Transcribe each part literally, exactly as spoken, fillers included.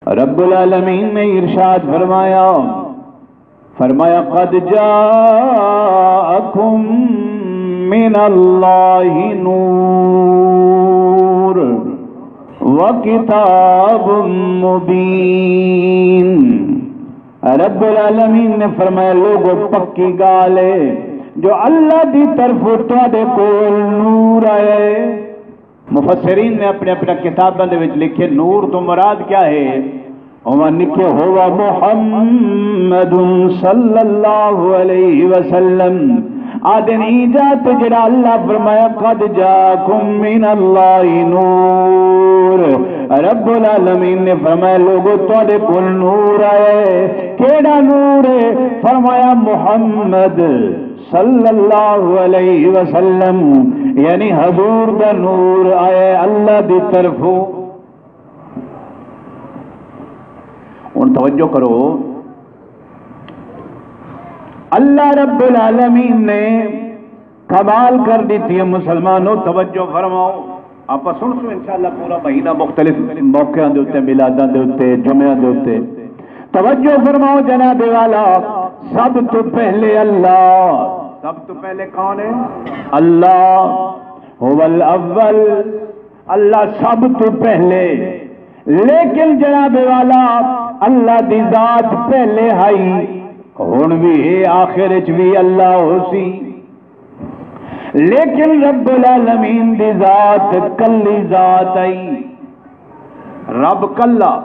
رب العالمین نے ارشاد فرمایا، فرمایا، "قد جاءکم من اللہ نور و کتاب مبین۔" رب العالمین نے فرمایا، لوگو، پکی ڳالھ ہے جو اللہ دی طرفوں تہاݙے کول نور آیا ہے۔ مفسرین نے اپنے اپنے کتاباں دے وچ لکھے، نور تو مراد کیا ہے؟ اوہاں لکھے، "ہوا محمد صلی اللہ علیہ وسلم۔" آدن ایجاد جڑا اللہ فرمایا، "قد جاکم من اللہ نور۔" رب العالمین نے فرمایا، لوگو، تہاݙے کول نور آیا ہے۔ کیڑا نور ہے؟ فرمایا، محمد صلی اللہ علیہ وسلم، یعنی حضور دا نور آیا ہے اللہ دی طرفوں۔ ہن توجہ کرو، اللہ رب العالمین نے کمال کر ݙتی ہے۔ مسلمانوں، توجہ فرماؤ، آپ سن سو انشاءاللہ پورا مہینہ مختلف موقعاں دے اُتے، میلاداں دے اُتے، جمعیاں دے اُتے۔ توجہ فرماؤ جناب والا، سب تو پہلے اللہ، سب تو پہلے کون ہے؟ اللہ، هو الاول، اللہ سب تو پہلے۔ لیکن جناب والا، اللہ دی ذات پہلے ہئی، ہن وی ہے، آخر وچ وی اللہ ہوسی۔ لیکن رب العالمین دی ذات کلی ذات ہئی، رب کلا۔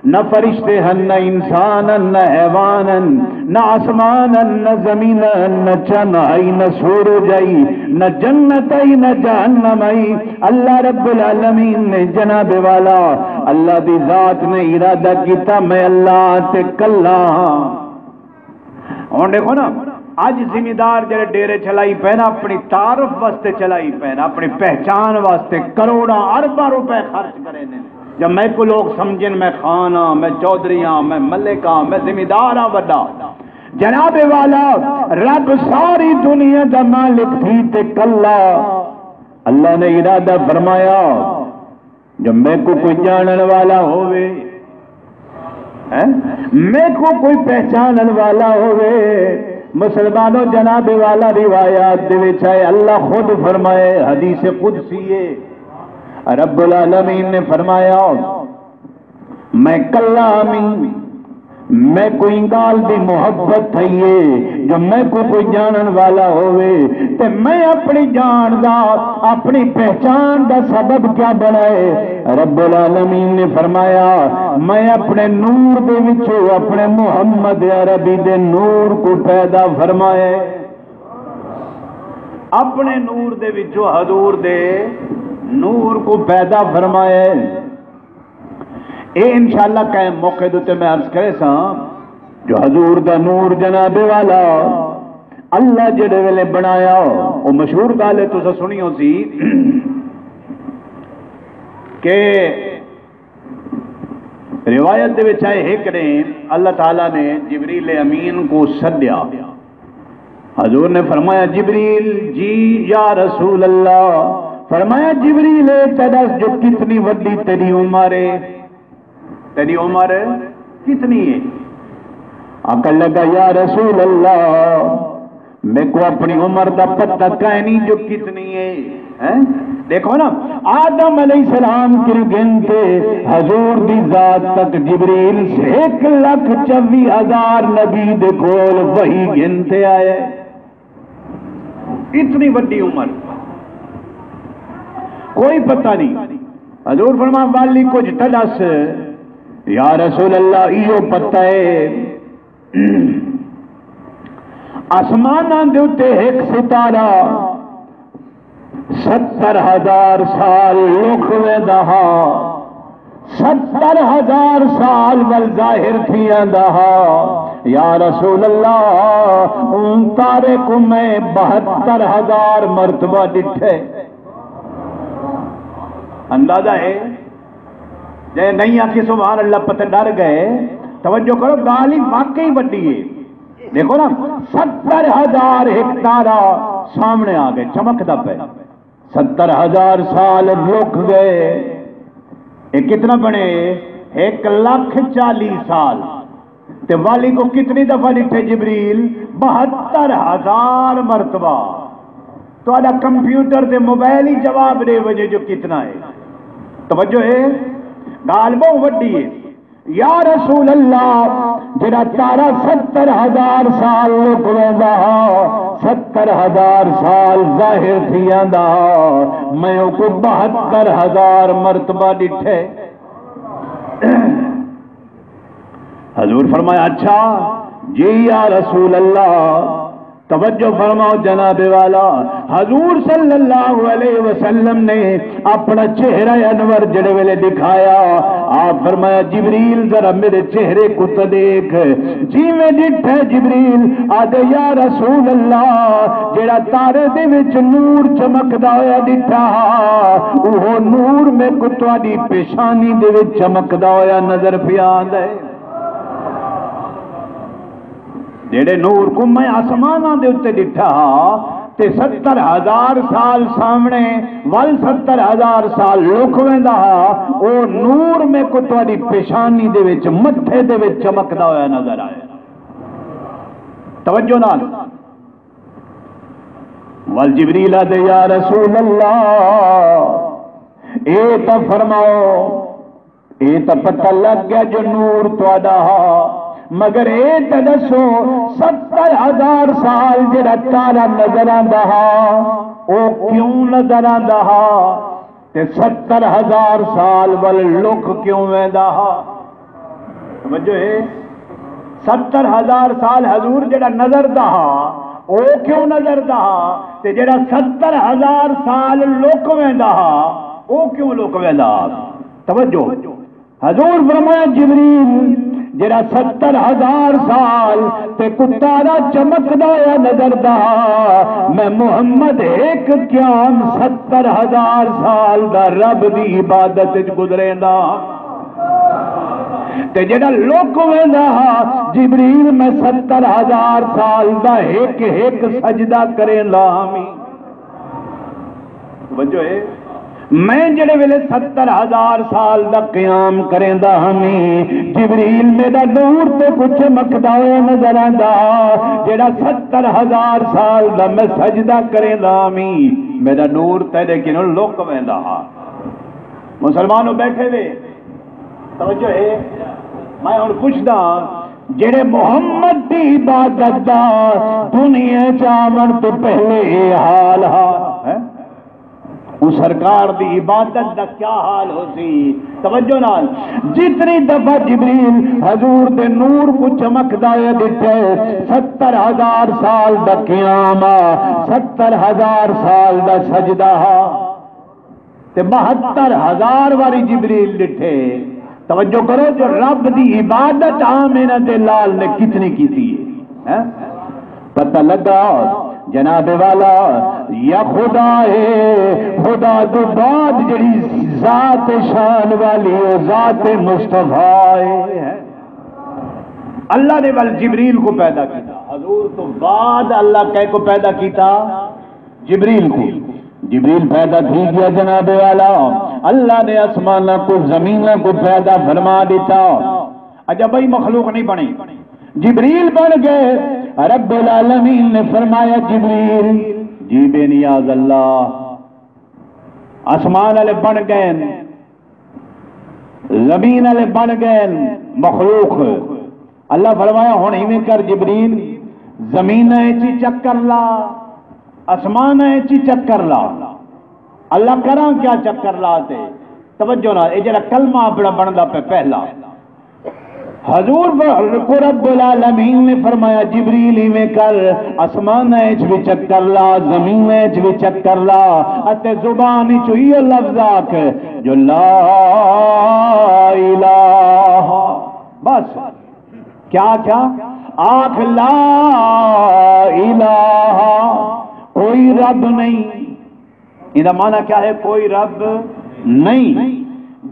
نہ فرشتے ہن، نہ انسان ہن، نہ حیوان ہن، نہ آسمان ہن، نہ زمین ہن، نہ چن ہئی، نہ سورج ہئی، نہ جنت ہئی، نہ جہنم ہئی۔ اللہ رب العالمین نے، جناب والا، اللہ دی ذات نے ارادہ کیتا، میں اللہ تے کلا ہاں۔ ہن ݙیکھو نا، اڄ زمیندار جڑے ڈیرے چلائی پئے نا، اپݨی تعارف واسطے چلائی پئے نا، اپݨی پہچان واسطے کروڑاں ارباں روپے خرچ کرے نے۔ جب میکوں لوگ سمجھن، میں خان ہاں، میں چودھری ہاں، میں ملک ہاں، میں زمیندار ہاں وݙا۔ جناب والا، رب ساری دنیا دا مالک تھی تے کلا۔ اللہ نے ارادہ فرمایا، جو میکوں کوئی ڄاݨݨ والا ہووے، ہیں؟ میکوں کوئی پہچانݨ والا ہووے۔ مسلمانوں، جناب والا، روایات دے وچ آئے، اللہ خود فرمائے، حدیث قدسی ہے، رب العالمین نے فرمایا، میں کلا ہمی، میکوں ایں ڳالھ دی محبت تھئی ہے جو میکوں کوئی ڄاݨݨ والا ہووے، تے میں اپݨی ڄاݨ دا، اپݨی پہچان دا سبب کیا بݨائے؟ رب العالمین نے فرمایا، میں اپݨے نور دے وچوں اپݨے محمد عربی دے نور کوں پیدا فرمائے۔ اپݨے نور دے وچوں حضور دے نور کوں پیدا فرمائے۔ اے انشاءاللہ کہیں موقع دے اُتے میں عرض کریساں جو حضور دا نور، جناب والا، اللہ جڑے ویلے بݨایا، او مشہور ڳالھ ہے، تساں سݨی ہوسی کہ روایت دے وچ آئے، ہک ݙینہہ اللہ تعالیٰ نے جبریل امین کوں سݙیا۔ حضور نے فرمایا، جبریل، جی یا رسول اللہ۔ فرمایا، جبریل، اے تے ݙس جو کتنی وݙی تیݙی عمر ہے؟ تیݙی عمر کتنی ہے؟ آکھݨ لگا، یا رسول اللہ، میکوں اپݨی عمر دا پتہ کائنی جو کتنی ہے۔ ہیں؟ ݙیکھو نا، آدم علیہ السلام کنوں گھن تے حضور دی ذات تک جبریل ہک لکھ چوی ہزار نبی دے کول وحی گھن تے آئے۔ اتنی وݙی عمر، کوئی پتہ نہیں۔ حضور فرما، والی کجھ تے ݙس۔ یا رسول اللہ، ایہو پتہ ہے، آسماناں دے اُتے ہک ستارہ ستر ہزار سال لُک ویندا ہا، ستر ہزار سال ول ظاہر تھی آندا ہا۔ یا رسول اللہ، اوں تارے کوں میں بہتر ہزار مرتبہ ݙٹھے۔ اندازہ ہے؟ جے نہیں آکھی سبحان اللہ، پتہ ݙر ڳئے۔ توجہ کرو، ڳالھ ہی واقعی وݙی ہے۔ ݙیکھو نا، ستر ہزار ہک تارا سامݨے آ ڳئے، چمکدا پئے۔ ستر ہزار سال لُک ڳئے، اے کتنا بݨے؟ ہک لکھ چالی سال۔ تے والی کو کتنی دفعہ ݙٹھے جبریل؟ بہتر ہزار مرتبہ۔ تہاݙا کمپیوٹر تے موبائل ہی جواب ݙے وجے جو کتنا ہے۔ توجہ ہے، ڳالھ ٻہوں وݙی ہے۔ یا رسول اللہ، جڑا تارا ستر ہزار سال لک ویندا ہا، ستر ہزار سال ظاہر تھی آندا ہا، میں اوکوں بہتر ہزار مرتبہ ݙٹھے۔ حضور فرمایا، اچھا جی یا رسول اللہ، توجہ فرماؤ جناب والا، حضور صلی اللہ علیہ وسلم نے اپنا چہرہ انور جڑے ویلے دکھایا، آپ فرمایا، جبریل ذرا میرے چہرے کو تو دیکھ۔ جیویں ݙٹھے جبریل آدھے، یا رسول اللہ، جڑا تارے دے وچ نور چمکدا ہویا ݙٹھا، اوہو نور میکوں تہاݙی پیشانی دے وچ چمکدا ہویا نظر پیا آندا ہے۔ جیڑھے نور کوں میں آسماناں دے اتے ݙٹھا ہا، تے ستر ہزار سال سامݨے، ول ستر ہزار سال لک ویندا ہا، او نور میکوں تہاݙی پیشانی دے وچ، متھے دے وچ چمکدا ہویا نظر آیا۔ توجہ نال۔ ول جبریل آدھے، یا رسول اللہ، اے تاں فرماؤ، اے تاں پتہ لگ گیا جو نور تہاݙا ہا، مگر اے تاں ݙسو، ستر ہزار سال جڑا تارا نظر آندا ہا، او کیوں نظر آندا ہا؟ تے ستر ہزار سال ول لک کیوں ویندا ہا؟ توجہ ہے؟ ستر ہزار سال حضور جڑا نظر دا ہا، او کیوں نظر دا ہا؟ تے جڑا ستر ہزار سال لک ویندا ہا، او کیوں لک ویندا ہا؟ توجہ۔ حضور فرمایا، جبریل، جڑا ستر ہزار سال تے کوں تارا چمکدا ہویا نظر دا ہا، میں محمد ہک قیام ستر ہزار سال دا رب دی عبادت وچ گزریندا۔ تے جڑا لک ویندا ہا، جبریل، میں ستر ہزار سال دا ہک ہک سجدہ کریندا ہامی۔ توجہ ہے؟ میں جڑے ویلے ستر ہزار سال دا قیام کریندا ہامی، جبریل، میرا نور تے کوں چمکدا ہویا نظر آندا۔ جڑا ستر ہزار سال دا میں سجدہ کریندا ہامی، میرا نور تیرے کنوں لک ویندا ہا۔ مسلمانوں بیٹھے وے، توجہ ہے، میں ہن پچھدا، جڑے محمد دی عبادت دا دنیا چ آوݨ توں پہلے اے حال ہا، ہیں؟ او سرکار دی عبادت دا کیا حال ہو سی؟ توجہ نال، جتنی دفعہ جبریل حضور دے نور کوں چمکدا ہویا ݙٹھے، ستر ہزار سال دا قیام آ، ستر ہزار سال دا سجدہ ہا۔ تے بہتر ہزار واری جبریل ݙٹھے۔ توجہ کرو جو رب دی عبادت آمنہ دے لال نے کتنی کیتی ہے، ہیں؟ پتہ لگا جناب والا، یا خدا ہے، خدا تو بعد جڑی ذات شان والی، او ذات مصطفیٰ ہے۔ اللہ نے ول جبریل کو پیدا کیتا، حضور تو بعد اللہ کہیں کو پیدا کیتا؟ جبریل کو۔ جبریل پیدا تھی گیا جناب والا، اللہ نے آسماناں کو، زمیناں کو پیدا فرما دیتا۔ اجا بھائی مخلوق نہیں بنی، جبریل بن گئے۔ رب العالمین نے فرمایا، جبریل، جی بے نیاز اللہ، آسمان والے بن گئے، زمین والے بن گئے مخلوق۔ اللہ فرمایا، ہن ایویں کر جبریل، زمیناں اچ ہی چکر لا، آسماناں اچ ہی چکر لا۔ اللہ کراں کیا چکر لا تے؟ توجہ نال، اے جڑا کلمہ اپنا بندا پہ پہلا۔ حضور ف-، کو رب العالمین نے فرمایا، جبریل ایویں کر، آسماناں اچ بھی چکر لا، زمین اچ بھی چکر لا، اتے زبان اچ ایہو لفظ آکھ جو لا الہ۔ بس، کیا آکھیا؟ آکھ لا الہ، کوئی رب نہیں۔ ایندا معنی کیا ہے؟ کوئی رب نہیں۔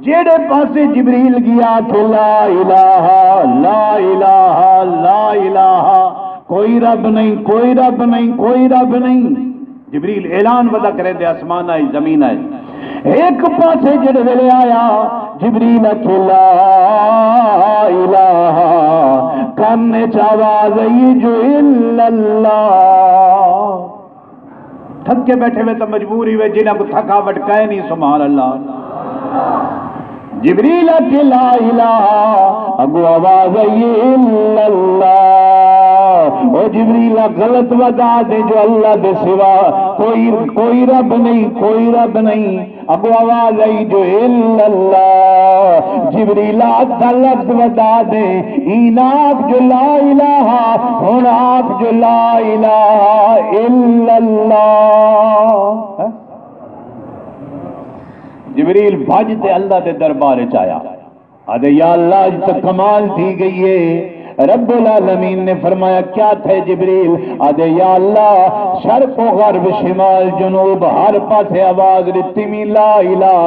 جیڑے پاسے جبریل گیا، آکھے لا الہ، لا الہ، لا الہ، کوئی رب نہیں، کوئی رب نہیں، کوئی رب نہیں۔ جبریل اعلان ودا کرے دے آسمان آئی، زمین آئی۔ ایک پاسے جڑے ویلے آیا، جبریل آکھے لا الہ، کن اچ آواز آئی جو الا اللہ۔ تھکے بیٹھے وے تاں مجبوری وے، جنہاں کوں تھکاوٹ کائے نہیں، سبحان اللہ۔ جبریل آکھے لا الہ، اگوں آواز آئی الا اللہ۔ او جبریل، غلط ودا دے جو اللہ دے سوا کوئی، کوئی رب نہیں، کوئی رب نہیں۔ اگوں آواز آئی جو الا اللہ۔ جبریل، ادھا لفظ ودا دے، ایں نہ آکھ جو لا الہ، ہن آکھ جو لا الہ الا اللہ۔ جبریل بھج تے اللہ دے دربار وچ آیا، آدھے یا اللہ، اج تاں کمال تھی گئی ہے۔ رب العالمین نے فرمایا، کیا تھے جبریل؟ آدھے یا اللہ، شرق و غرب، شمال جنوب، ہر پاسے آواز ڈتی وی لا الہ،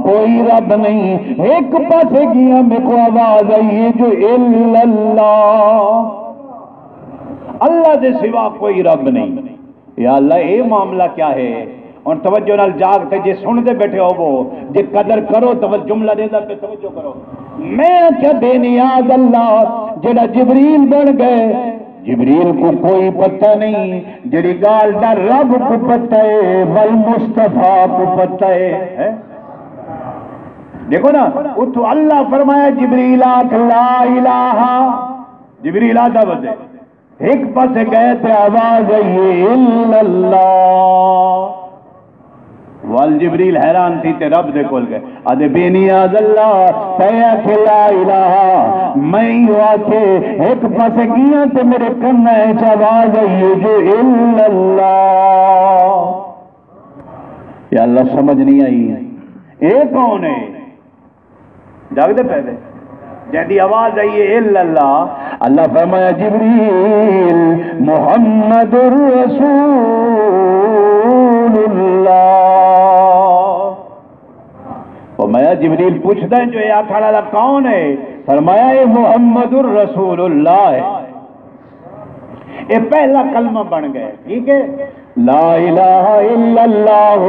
کوئی رب نہیں۔ ایک پاسے گیا، میرے کو آواز آئی ہے جو الا اللہ، اللہ دے سوا کوئی رب نہیں۔ یا اللہ، اے معاملہ کیا ہے؟ ہن توجہ نال جاگ تے جے سݨدے ٻیٹھے ہووو، جے قدر کرو، توجہ، جملہ ݙیندا پیا، توجہ کرو۔ میں آکھیا، بے نیاز اللہ جیڑھا جبریل بݨ ڳئے، جبریل کوں کوئی پتہ نہیں، جیڑھی ڳالھ دا رب کوں پتہ ہے، ول مصطفیٰ کوں پتہ ہے۔ ہیں؟ ݙیکھو نا، اتھوں اللہ فرمایا، جبریل آکھ لا الہ، جبریل آہدا ودے۔ ہک پاسے ڳئے تے آواز آئی الا اللہ۔ ول جبریل حیران تھی تے رب دے کول ڳئے، آہدے، بے نیاز اللہ، تیں آکھے لا الہ، میں ایہو آکھے، ہک پاسے ڳیاں تے میرے کناں وچ آواز آئی ہے جو الا اللہ۔ یا اللہ، سمجھ نہیں آئی، اے کون ہے؟ جاگدے پئے وے؟ جیندی آواز آئی ہے الا اللہ، اللہ فرمایا، جبریل، محمد رسول اللہ۔ فرمایا، جبریل پوچھدا ہے جو اے آکھݨ والا کون ہے؟ فرمایا، اے محمد رسول اللہ ہے۔ اے پہلا کلمہ بݨ ڳئے، ٹھیک ہے؟ لا الہ الا اللہ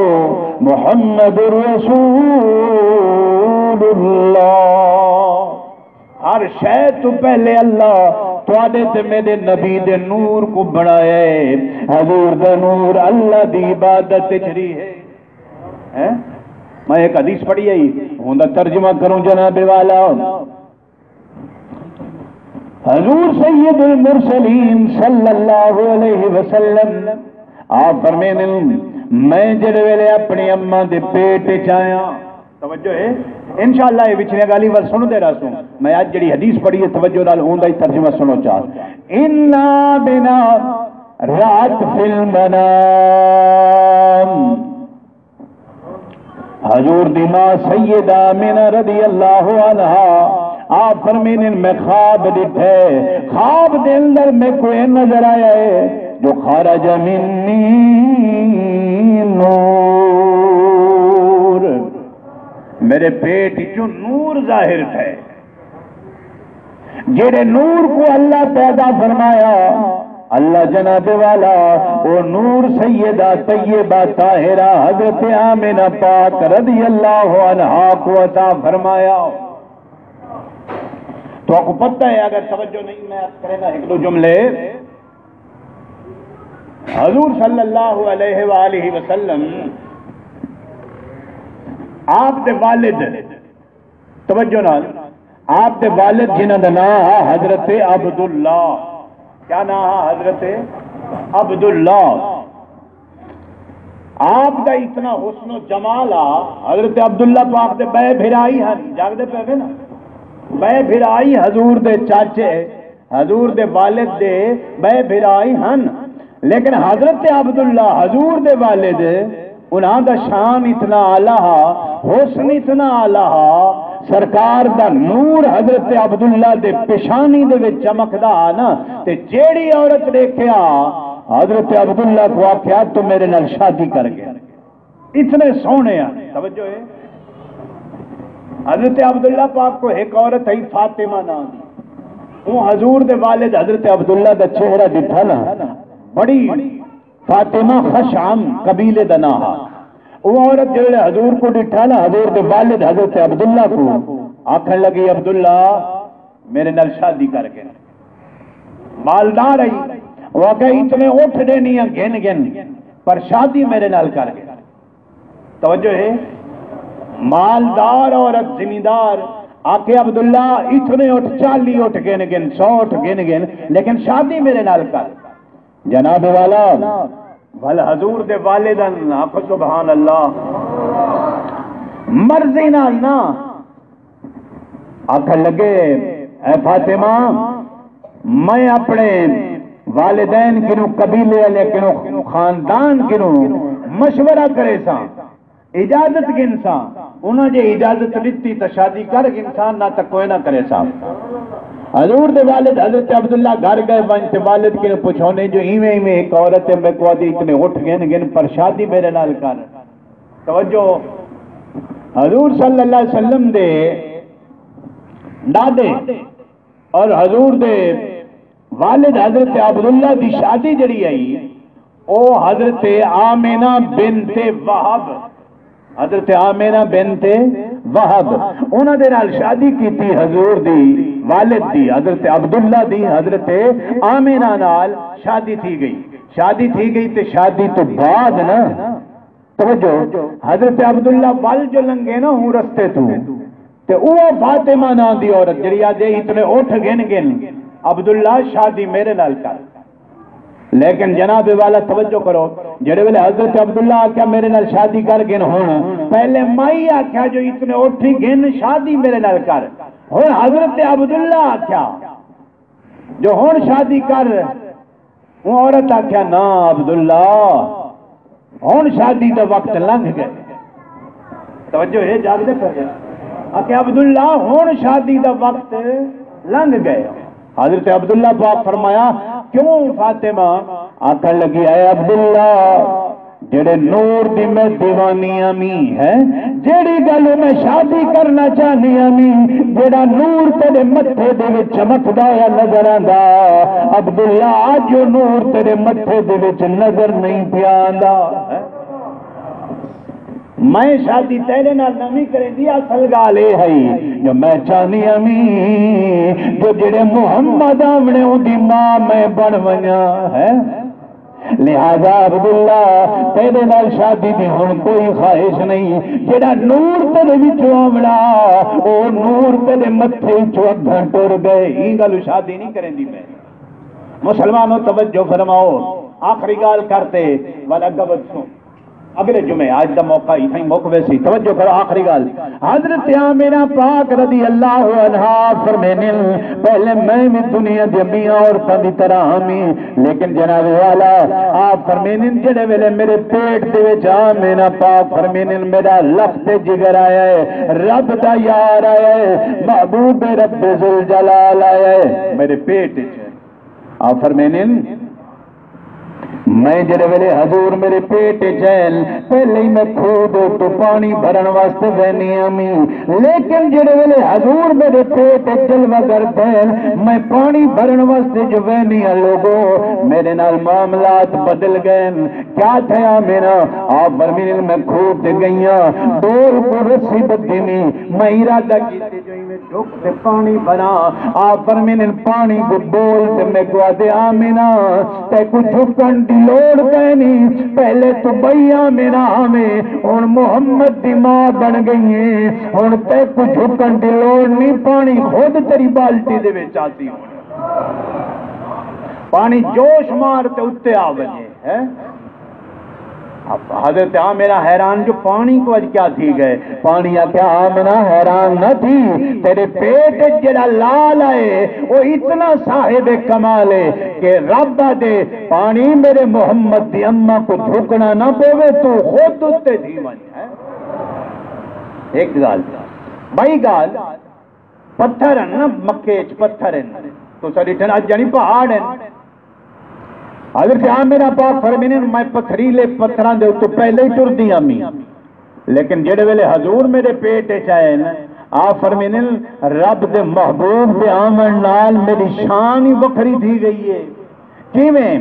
محمد رسول اللہ۔ ہر شے توں پہلے اللہ تہاݙے تے میݙے نبی دے نور کوں بݨایا ہے۔ حضور دا نور اللہ دی عبادت وچ رہی ہے۔ ہیں؟ میں ایک حدیث پڑھی ہے، ہوندا ترجمہ کروں جناب والا۔ حضور سید المرسلین صلی اللہ علیہ وسلم آپ فرمیندے، میں جڑے ویلے اپنی اماں دے پیٹ وچ آیا، توجہ ہے، انشاءاللہ اے وچلیاں ڳالھیں ول سݨدے رہسوں۔ میں اڄ جڑی حدیث پڑھی ہے، توجہ نال اوندا ہی ترجمہ سݨو چا۔ انا بنا رات فی المنام، حضور دی ماں سیدہ آمنہ رضی اللہ عنہا آپ فرمیندن، میں خواب ݙٹھے، خواب دے اندر میکوں اے نظر آیا ہے جو خرج منی نور، میرے پیٹ چوں نور ظاہر تھئے۔ جیڑھے نور کوں اللہ پیدا فرمایا، اللہ جناب والا، او نور سیدہ طیبہ طاہرہ حضرت آمنہ پاک رضی اللہ عنہا کوں عطا فرمایا۔ تہاکوں پتہ ہے، اگر توجہ نہیں، میں عرض کرے گا ہک ݙو جملے۔ حضور صلی اللہ علیہ وآلہ وسلم، آپ دے والد، توجہ نال، آپ دے والد جنہاں دا ناں ہا حضرت عبداللہ۔ کیا ناں ہا؟ حضرت عبداللہ۔ آپ دا اتنا حسن و جمال ہا، حضرت عبداللہ پاک دے ٻئے بھرا ہی ہن، جاگدے پئے وے نا، ٻئے بھرا ہی حضور دے چاچے، حضور دے والد دے ٻئے بھرا ہی ہن، لیکن حضرت عبداللہ حضور دے والد، انہاں دا شان اتنا اعلیٰ ہا، حسن اتنا اعلیٰ ہا، سرکار دا نور حضرت عبداللہ دے پیشانی دے وچ چمکدا ہا نا، تے جیڑھی عورت ݙیکھیا، حضرت عبداللہ کوں آکھیا، تو میرے نال شادی کر گیا۔ اتنے سوہݨے ہن۔ توجہ ہے۔ حضرت عبداللہ پاک کوں ہک عورت ہئی فاطمہ ناں دی۔ اوں حضور دے والد حضرت عبداللہ دا چہرہ ݙٹھا نا، بڑی، فاطمہ خشعم قبیلے دا ناں ہا۔ او عورت جیڑھے حضور کوں ݙٹھا نا، حضور دے والد حضرت عبداللہ کوں، آکھݨ لڳی، "عبداللہ، میرے نال شادی کر گھن۔" مالدار ہئی، او آکھیا، "اتنے اٹھ ݙیندی ہاں گھن گھن، پر شادی میرے نال کر گھن۔" توجہ ہے؟ مالدار عورت، زمیندار، آکھے، "عبداللہ، اتنے اٹھ، چالی اٹھ گھن گھن، سو اٹھ گھن گھن، لیکن شادی میرے نال کر۔" جناب والا، ول حضور دے والدن، آکھو سبحان اللہ، مرضی نال نہ آکھن لگے، "اے فاطمہ، میں اپنے والدین کنوں، قبیلے والے کنوں، خاندان کنوں مشورہ کریساں، اجازت گھنساں، انہاں جے اجازت ݙتی تاں شادی کر گھنساں، نہ تاں کوئے نہ کریساں۔" حضور دے والد حضرت عبداللہ گھر ڳئے، ونڄ تے والد کنوں پچھونے جو ایویں ایویں ہک عورت ہے، میکوں آہدی اتنے اٹھ گھن گھن، پر شادی میرے نال کر۔ توجہ، حضور صلی اللہ علیہ وسلم دے دادے اور حضور دے والد حضرت عبداللہ دی شادی جڑی آئی، او حضرت آمنہ بنت وہب، حضرت آمنہ بنت وہب، انہاں دے نال شادی کیتی حضور دی، والد دی، حضرت عبداللہ دی حضرت آمنہ نال شادی تھی گئی۔ شادی تھی گئی تے شادی تو بعد نا، توجہ، حضرت عبداللہ ول جو لنگھے نا ہوں رستے تو، تے او فاطمہ ناں دی عورت جڑی آہدے، "اتنے اٹھ گھن گھن، عبداللہ، شادی میرے نال کر۔" لیکن جناب والا، توجہ کرو، جڑے ویلے حضرت عبداللہ آکھیا، "میرے نال شادی کر گھن"، ہن پہلے مائی آکھیا جو، "اتنے اٹھ ہی گھن، شادی میرے نال کر۔" ہن حضرت عبداللہ آکھیا جو، "ہن شادی کر۔" اوں عورت آکھیا، "نہ عبداللہ، ہن شادی دا وقت لنگھ ڳئے۔" توجہ ہے، جاڳدے پئے؟ آکھیا، "عبداللہ، ہن شادی دا وقت لنگھ ڳئے۔" حضرت عبداللہ پاک فرمایا، "کیوں فاطمہ؟" آکھݨ لڳی، "اے عبداللہ، جڑے نور دی میں دیوانی آمی ہے، جیڑھی گل میں شادی کرنا چاہنی آمی، جڑا نور تیرے متھے دے وچ چمکدا ہویا نظر آندا، عبداللہ، اج او نور تیرے متھے دے وچ نظر نہیں پیا آندا۔" میں شادی تیرے نال نویں کریندی، اصل ڳالھ اے ہئی جو میں چاہنی آمی جو جڑے محمد آوݨے، اوندی ماں میں بݨ ونڄاں، ہے۔ لہذا عبداللہ، تیرے نال شادی دی ہن کوئی خواہش نہیں۔ جڑا نور تیرے وچوں آوݨا، او نور تیرے متھے وچوں اگاں ٹر ڳئے۔ ایں ڳالھوں شادی نہیں کریندی میں۔ مسلمانوں، توجہ فرماؤ، آخری ڳالھ کر تے ول اڳاں ودھسوں۔ اڳلے جمعے، اڄ دا موقع اتھائیں مک ویسی۔ توجہ کرو، آخری ڳالھ۔ حضرت آمنہ پاک رضی اللہ عنہا فرمیندن، پہلے میں وی دنیا دیاں ٻیاں عورتاں دی طرح ہامی، لیکن جناب والا، آپ فرمیندن، جڑے ویلے میرے پیٹ دے وچ آمنہ پاک فرمیندن، میرا لخت جگر آیا ہے، رب دا یار آیا ہے، محبوب رب ذوالجلال آیا ہے میرے پیٹ وچ۔ آپ فرمیندن، میں جڑے ویلے حضور میرے پیٹ وچ ہن، پہلے ہی میں کھوہ دے اتوں پاݨی بھرݨ واسطے ویندی آمی، لیکن جڑے ویلے حضور میرے پیٹ وچ جلوہ گر تھئن، میں پاݨی بھرݨ واسطے جو ویندی ہاں، لوگو، میرے نال معاملات بدل ڳئن۔ کیا تھیا میرا؟ آپ فرمیندن، میں کھوہ تے ڳئی ہاں، ڈول کوں رسی ٻدھی نی، میں ارادہ کیتے جو ایویں جھک تے پاݨی بھراں۔ آپ فرمیندن، پاݨی کوں ڈول تے میکوں آہدے، آمنہ، تیکوں جھکݨ دی لوڑ کائنی، پہلے توں ٻئی آمنہ ہاویں، ہݨ محمد دی ماں بݨ ڳئی ایں، ہݨ تیکوں جھکݨ دی لوڑ نی، پاݨی خود تیری بالٹی دے وچ آسی ہݨ۔ پاݨی جوش مار تے اتے آ ونڄے، ہے۔ اب حضرت آمنہ حیران جو پاݨی کوں اڄ کیا تھی ڳئے۔ پاݨی آکھیا، آمنہ حیران نہ تھی، تیرے پیٹ وچ جڑا لال آئے، او اتنا صاحب کمال ہے کہ رب آہدے، پاݨی، میرے محمد دی اماں کوں جھکݨا نہ پووے، توں خود اتے تھی ونڄ۔ ہک ڳالھ۔ ٻئی ڳالھ، پتھر ہن نا، مکے اچ پتھر ہن، تساں ݙٹھن، اڄ یعنی پہاڑ ہن۔ حضرت آمنہ پاک فرمیندن، میں پتھریلے پتھراں دے اتوں پہلے ہی ٹردی آمی، لیکن جڑے ویلے حضور میرے پیٹ اچ آئے نا، آپ فرمیندن، رب دے محبوب دے آوݨ نال میری شان ہی وکھری تھی ڳئی ہے۔ کیویں؟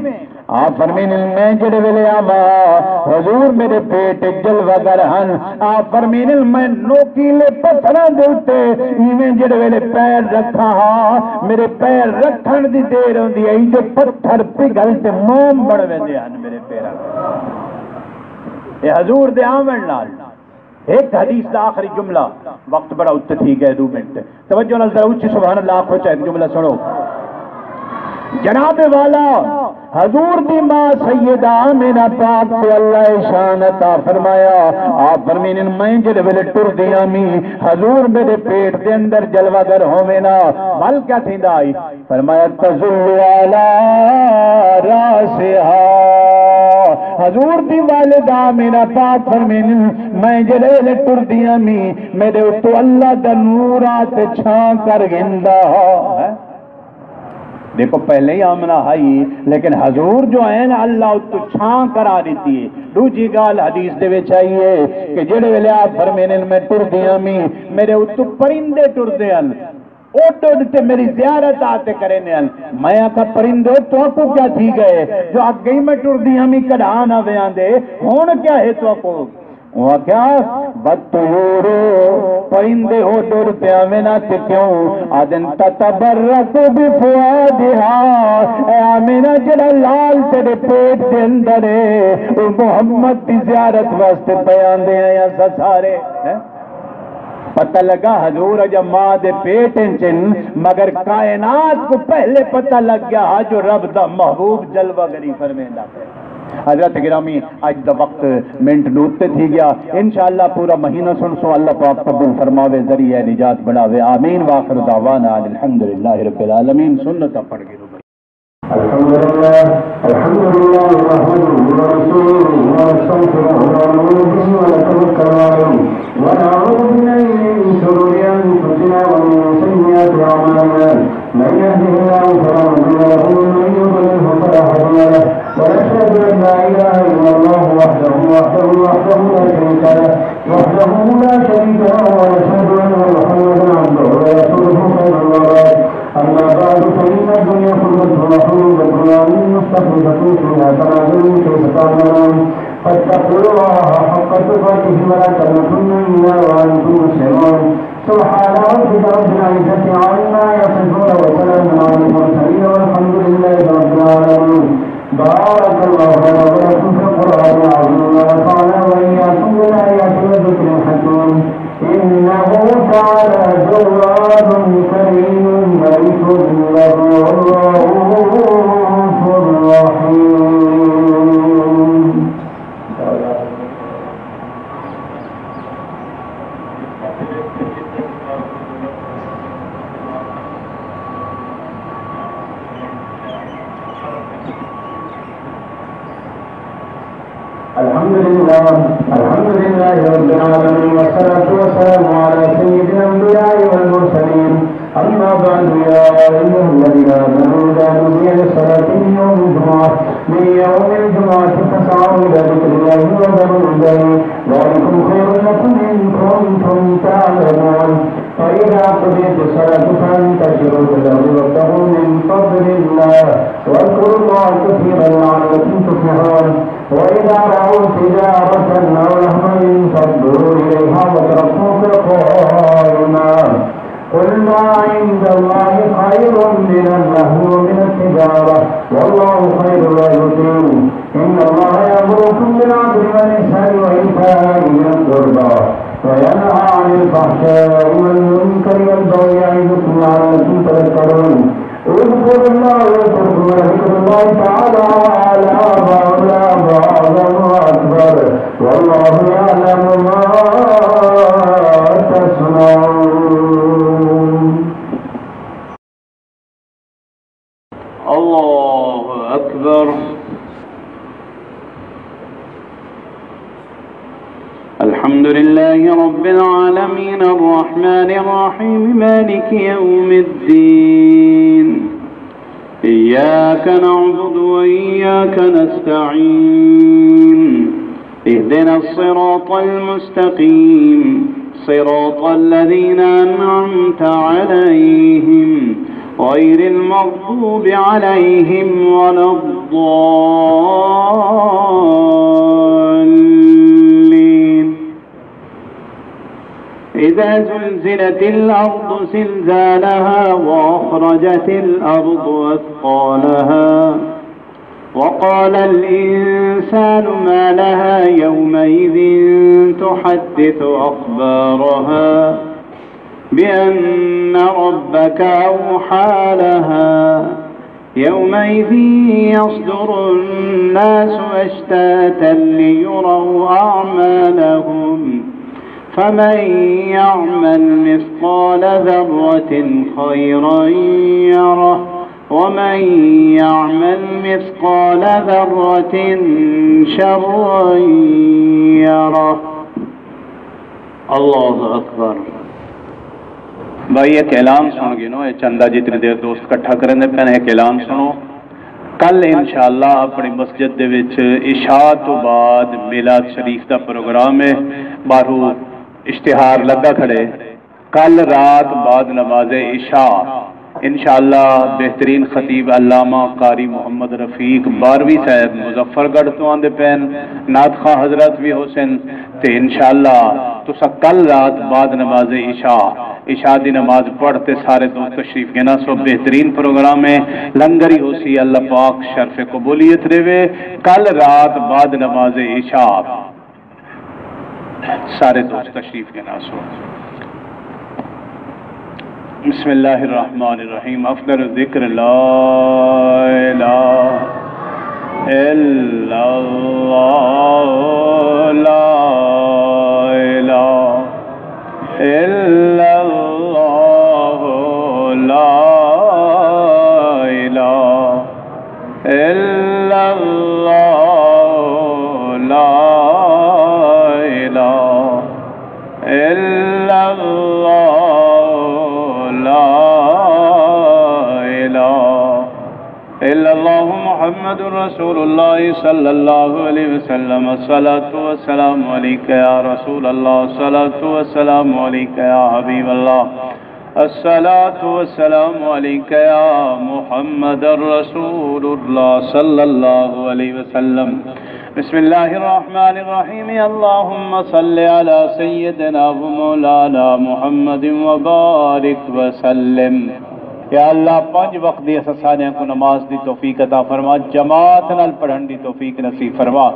آپ فرمیندن، میں جڑے ویلے آواں، حضور میرے پیٹ وچ جلوہ گر ہن۔ آپ فرمیندن، میں نوکیلے پتھراں دے اتے ایویں جڑے ویلے پیر رکھاں ہاں، میرے پیر رکھن دی دیر ہوندی ہے جو پتھر پگھل تے موم بن ویندے ہن میرے پیراں دے۔ اے حضور دے آوݨ نال۔ ہک حدیث دا آخری جملہ، وقت بڑا اتے تھی ڳئے، ݙو منٹ۔ توجہ نال ذرا اچی سبحان اللہ آکھو، چاہے ہک جملہ سݨو۔ جناب والا، حضور دی ماں سیدہ آمنہ پاک کوں اللہ شان عطا فرمایا۔ آپ فرمیندن، میں جڑے ویلے ٹردی ہامی، حضور میرے پیٹ دے اندر جلوہ گر ہووے نا، ول کیا تھیندا ہئی؟ فرمایا، تظل علی راسہا۔ حضور دی والدہ آمنہ پاک فرمیندن، میں جڑے ویلے ٹردی ہامی، میرے اتوں اللہ دا نور آ تے چھاں کر گھندا ہا۔ ݙیکھو، پہلے ہی آمنہ ہئی، لیکن حضور جو ہیں نا، اللہ اتوں چھاں کرا ݙتی ہے۔ ݙوجھی ڳالھ حدیث دے وچ آئی ہے کہ جڑے ویلے آپ فرمیندن، میں ٹردی ہامی، میرے اتوں پرندے ٹردے ہن، اݙ اݙ تے میری زیارت آ تے کریندے ہن۔ میں آکھا، پرندو، تہاکوں کیا تھی ڳئے جو اڳے ہی میں ٹردی ہامی، کݙاں نہ ویاندے، ہݨ کیا ہے تہاکوں؟ اوں آکھیا، والطیور، پرندے اݙ اݙ تے آویں نا تے کیوں؟ آہدن، تتبرک بفؤادہا، اے آمنہ، جڑا لال تیرے پیٹ دے اندر ہے، او محمد دی زیارت واسطے پئے آندے ہیں اساں سارے، ہیں؟ پتہ لڳا حضور اڄاں ماں دے پیٹ اچ ہن، مگر کائنات کوں پہلے پتہ لڳ ڳیا ہا جو رب دا محبوب جلوہ گری فرمیندا پئے۔ حضرات گرامی، اڄ دا وقت منٹ ݙو اتے تھی ڳیا۔ انشاءاللہ پورا مہینہ سݨسوں، اللہ پاک قبول فرماوے، ذریعہ نجات بݨاوے۔ آمین۔ وآخر دعوانا ان الحمد للہ رب العالمین۔ سنت پڑھ کے الحمد لله، الحمد لله نحمده ونستعينه ونستغفره ونؤمن به ونتوكل عليه ونعوذ بالله من شرور أنفسنا ومن سيئات أعمالنا. من يهده الله فلا مضل له ومن يضلله فلا هادي له. ونشهد أن لا إله إلا الله وحده، وحده، وحده لا شريك له، وحده لا شريك له، ونشهد أن محمدا عبده ورسوله، صلى الله عليه. أما بعد، فإن الدنيا خلوة وحلوة وعلم مستخلفة فيها تناظرون كيف تعملون. فاتقوا الله حق تقاته ولا تموتن إلا وأنتم مسلمون. سبحان ربك رب العزة عما يصفون وسلام على المرسلين والحمد لله رب العالمين. بارك الله لنا ولكم في القرآن العظيم ونفعنا وإياكم بالآيات والذكر الحكيم. إنه تعالى جواد كريم ملك بر رؤوف رحيم. الحمد لله، الحمد لله رب العالمين، والصلاة والسلام على سيد الأنبياء والمرسلين. أما بعد، يا أيها الذين آمنوا إذا نودي للصلاة من يوم الجمعة، من يوم الجمعة فاسعوا إلى ذكر الله وذروا البيع، ذلكم خير لكم إن كنتم تعلمون. فإذا قضيت الصلاة فانتشروا في الأرض وابتغوا من فضل الله واذكروا الله كثيرا لعلكم تفلحون. وإذا رأوا تجارة أو لهوا انفضوا إليها وتركوك قائما. قل ما عند الله خير من اللهو ومن التجارة والله خير الرازقين. إن الله يأمركم بالعدل والإحسان وإيتاء ذي القربى وينهى عن الفحشاء والمنكر والبغي يعظكم لعلكم تذكرون. اذكروا الله يذكركم ولذكر الله تعالى أعلى وأولى وأعظم وأكبر والله يعلم ما تصنعون. الله أكبر. الحمد لله رب العالمين، الرحمن الرحيم، مالك يوم الدين. إياك نعبد وإياك نستعين. اهدنا الصراط المستقيم، صراط الذين أنعمت عليهم، غير المغضوب عليهم ولا الضالين. إذا زلزلت الأرض زلزالها وأخرجت الأرض أثقالها وقال الإنسان ما لها يومئذ تحدث أخبارها بأن ربك أوحى لها يومئذ يصدر الناس أشتاتا ليروا أعمالهم فمن يعمل مثقال ذرة خيرا يره ومن يعمل مثقال ذرة شرا يره. اللہ اکبر۔ بھائی، ایک اعلان سن گنو، اے چندہ جتنی دیر دوست اکٹھا کرن دے پین، ایک اعلان سنو۔ کل انشاءاللہ اپنی مسجد دے وچ عشاء تو بعد میلاد شریف دا پروگرام ہے، باہروں اشتہار لگا کھڑے۔ کل رات بعد نماز عشاء انشاءاللہ بہترین خطیب علامہ قاری محمد رفیق باروی صاحب مظفر گڑھ تو آندے پین، نعت خواں حضرات وی ہوسن۔ تے انشاءاللہ تساں کل رات بعد نماز عشاء، عشاء دی نماز پڑھ تے سارے دوست تشریف گھنا سو۔ بہترین پروگرام ہے، لنگر ہی ہوسی۔ اللہ پاک شرف قبولیت ݙیوے۔ کل رات بعد نماز عشاء سارے دوست تشریف گھنا سو۔ بسم اللہ الرحمن الرحیم۔ افضل الذکر لا الہ الا اللہ، لا الہ الا اللہ، لا الہ الا اللہ، لا الہ الا اللہ، لا الہ الا اللہ، محمد رسول اللہ صلی اللہ علیہ وسلم۔ الصلاۃ والسلام علیک یا رسول اللہ، الصلاۃ والسلام علیک یا حبیب اللہ، الصلاۃ والسلام علیک یا محمد رسول اللہ صلی اللہ علیہ وسلم۔ بسم اللہ الرحمن الرحیم۔ اللہم صل علی سیدنا و مولانا محمد وبارک وسلم۔ یا اللہ، پنج وقت دی اساں ساریاں کوں نماز دی توفیق عطا فرما، جماعت نال پڑھن دی توفیق نصیب فرما۔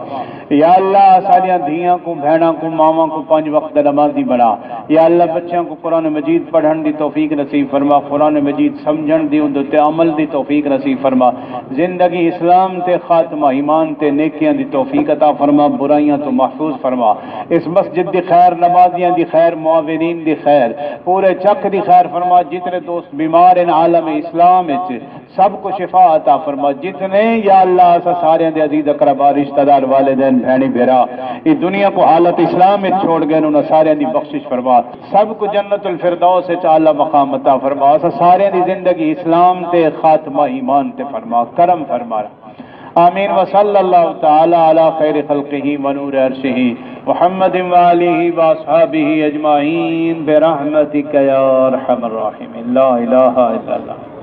یا اللہ، ساݙیاں دھیاں کوں، بھیݨاں کوں، ماواں کوں پنج وقت دا نمازی بݨا۔ یا اللہ، بچیاں کوں قرآن مجید پڑھݨ دی توفیق نصیب فرما، قرآن مجید سمجھݨ دی، اوندے تے عمل دی توفیق نصیب فرما۔ زندگی اسلام تے، خاتمہ ایمان تے، نیکیاں دی توفیق عطا فرما، برائیاں توں محفوظ فرما۔ اس مسجد دی خیر، نمازیاں دی خیر، معاونین دی خیر، پورے چک دی خیر فرما۔ جتنے دوست بیمار ہیں عالم اسلام وچ، سب کوں شفا عطا فرما۔ جتنے، یا اللہ، اساں ساریاں دے عزیز اقربا، رشتہ دار، والدین، بھیݨیں، بھرا ایں دنیا کوں حالت اسلام وچ چھوڑ ڳئے، انہاں ساریاں دی بخشش فرما۔ سب کوں جنت الفردوس وچ اعلیٰ مقام عطا فرما۔ اساں ساریاں دی زندگی اسلام تے، خاتمہ ایمان تے فرما، کرم فرما۔ آمین۔ وصلی اللہ تعالی علی خیر خلقہ ونور عرشہ محمد وآلہ واصحابہ اجمعین برحمتک یا ارحم الراحمین۔ لا الہ الا اللہ۔